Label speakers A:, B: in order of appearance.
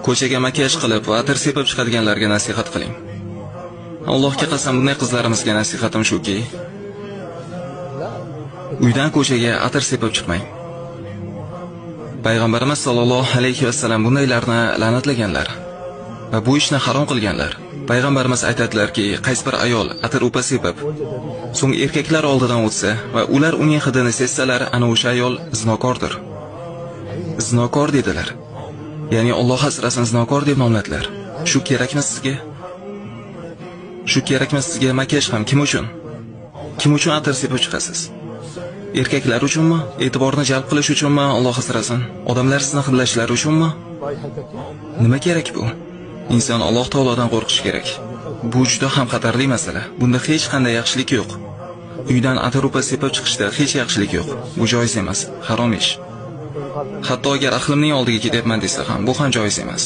A: Ko'chaga makiyaj qilib va atir sepib chiqadiganlarga nasihat qiling. Allohga qasam, bunday qizlarimizga nasihatim shuki, uydan ko'chaga atir sepib chiqmang. Payg'ambarimiz sollallohu alayhi vasallam bundaylarni la'natlaganlar va bu ishni harom qilganlar. Payg'ambarimiz aytadilarki, qaysi bir ayol atir upa sepib, so'ng erkaklar oldidan o'tsa va ular uning hidini sezsalar, ana o'sha ayol zinokordir. Zinokor dedilar. Ya'ni Alloh asrasin, zinokor deb nomladilar. Shu kerakmi sizga? Shu kerakmi sizga? Makiyaj ham kim uchun? Kim uchun atir sepib chiqasiz? Erkaklar uchunmi? E'tiborni jalb qilish uchunmi? Alloh asrasin. Odamlar sizni hidlashlari uchunmi? Nima kerak bu? Inson Alloh taolodan qo'rqishi kerak. Bu juda ham xatarli masala. Bunda hech qanday yaxshilik yo'q. Uydan atir upa sepib chiqishda hech yaxshilik yo'q. Bu joiz emas, harom ish. Hatto agar ahlimning oldiga ketyapman desa ham, bu ham joiz emas.